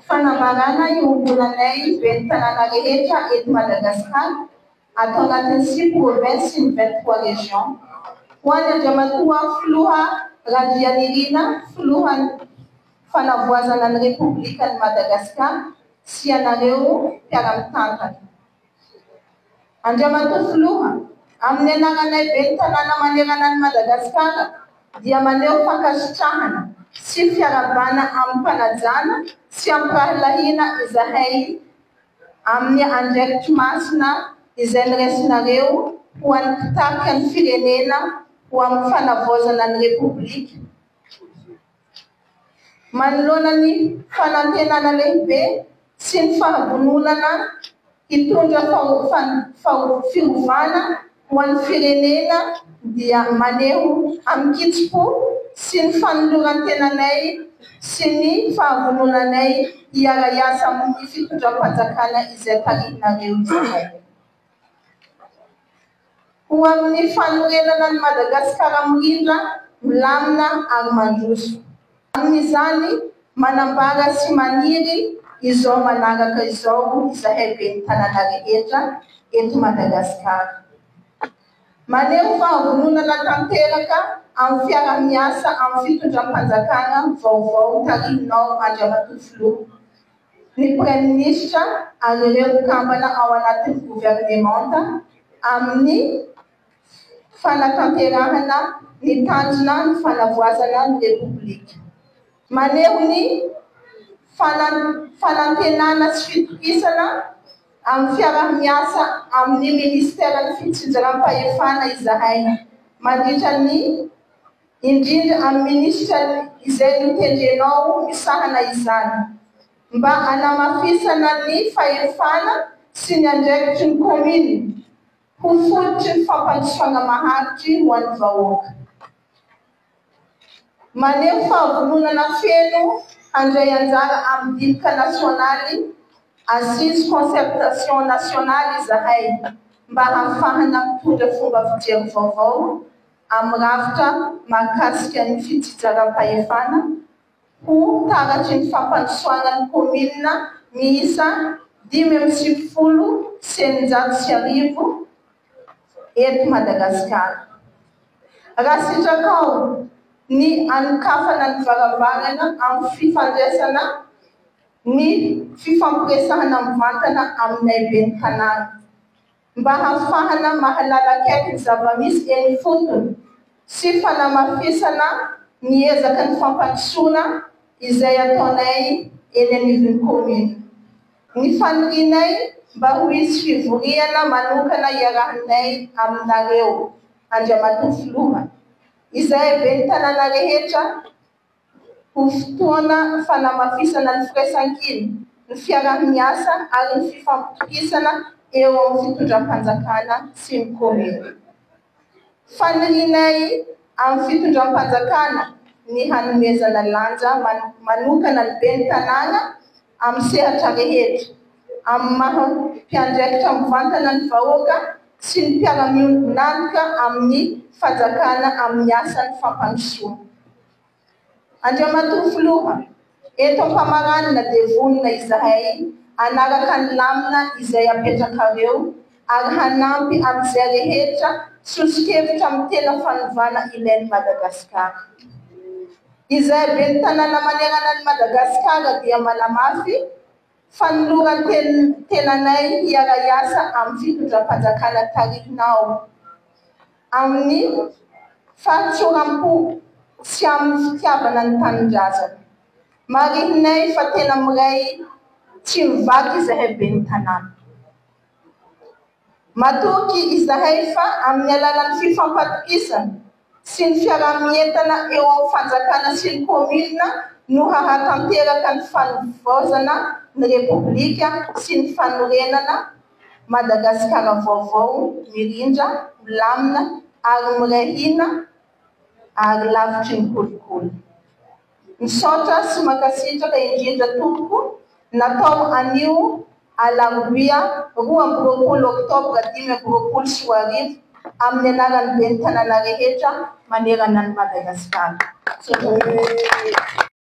Fanambarana iombonanay ben'ny tanàna rehetra eto Madagasikara ato anatin'ny six provinces sy ny 23 régions. Ho an'i Andriamatoa Filoha Randrianirina, Filohan'ny Fanavoazana ny Repoblikan'i Madagasikara sy ianareo mpiara-mitantana. Andriamatoa Filoha, amin'ny anaranay Ben'ny tanàna manerana an'i Madagasikara dia maneho fankasitrahana sy fiarahabana amim-panajana sy am-pirahalahiana izahay amin'ny andraikitry masina izay noraisinareo ho an'ny mpitarika ny firenena ho amin'ny fanavaozana ny Repoblika. Manoloana ny fanantenana lehibe sy ny fahavononana hitondra fiovana ho an'ny firenena dia maneho amin-kitsim-po sy ny fanoloran-tenanay sy ny fahavononanay hiara-hiasa amin'ny fitondram-panjakana izay tarihinareo izahay. Ho amin'ny fanorenana an'i Madagasikara mirindra, milamina ary mandroso. Amin'izany, manambara sy maniry izao manaraka izao izahay ben'ny tanàna rehetra eto Madagasikara. Maneho fahavononana tanteraka amin'ny fiaraha-miasa amin'ny fitondram-panjakana vaovao tarihinao Andriamatoa Filoha. Ny Praiminisitra ary ireo mpikambana ao anatin'ny governemanta amin'ny fanatanterahana ny tanjona ny fanavoazana ny Repoblika. Maneho ny fanantenana sy fitokisana amin'ny fiaraha-miasa amin'ny Minisiteran'ny Fitsinjaram-pahefana izahay mandritra ny indrindra amin'ny minisitra izay notendrenao misahana izany, mba hanamafisana ny fahefana sy ny andraikitry ny kaominina ho fototry ny fampandrosoana maharitry ho an'ny vahoaka. Maneho fahavononana feno handray anjara amin'ny dinika nasionaly Assise Concertation Nationale izahay mba hahafahana mitondra fomba fijery vaovao amin'ny rafitra mahakasika ny fitsinjaram-pahefana ho taratry ny fampandrosoana ny kaominina miisa 1695 eto Madagasikara. Raha sitrakao ny hanokafana ny varavarana amin'ny fifandraisana ny fifampiresahana mivantana aminay ben'ny tanàna. Mba hahafahana mahalala akaiky ny zava-misy eny ifotony sy fanamafisana ny ezaka ny fampandrosoana izay ataonay eny anivon'ny commune. Ny fanirianay mba ho hisy fivoriana manokana iarahanay aminareo, Andriamatoa Filoha, izahay ben'ny tanàna rehetra, ho fotoana fanamafisana ny firaisankina, ny fiaraha-miasa ary ny fifampitokisana eo amin'ny fitondram-panjakana sy ny kaominina. Fanirianay amin'ny fitondram-panjakana ny hanomezana lanja manokana ny ben'ny tanàna amin'ny sehatra rehetra, amin'ny maha mpiandraikitra mivantana ny vahoaka sy ny mpiara-miombon'antoka amin'ny fanjakana amin'ny asan'ny fampandrosoana. Andriamatoa Filoha, eto am-pamaranana dia vonona izahay hanaraka ny lamina izay apetrakareo ary hanampy amin'izay rehetra soso-kevitra amin'ny tena fanovana ilain'i Madagasikara. Izahay Ben'ny tanàna manerana an'i Madagasikara dia manamafy fanoloran-tenanay hiara-hiasa amin'ny fitondram-panjakana tarihinao amin'ny fahatsoram-po sy amin'ny fitiavana ny tanindrazana. Marihinay fa tena miray tsy mivaky izahay ben'ny tanàna. Matoky izahay fa amin'ny alalan'ny fifampatokisana sy ny fiaraha-mientana eo amin'ny fanjakana sy ny kaominina no hahatanteraka ny fanovaozana ny Repoblika sy ny fanorenana Madagasikara vaovao mirindra, milamina ary miray hina ary lavitry ny kolikoly. Misaotra sy mankasitraka indrindra tompoko natao anio alarobia 22 oktobra 2025 amin'ny anaran'ny ben'ny tanàna rehetra manerana an'i Madagasikara. Misaotra tompoko.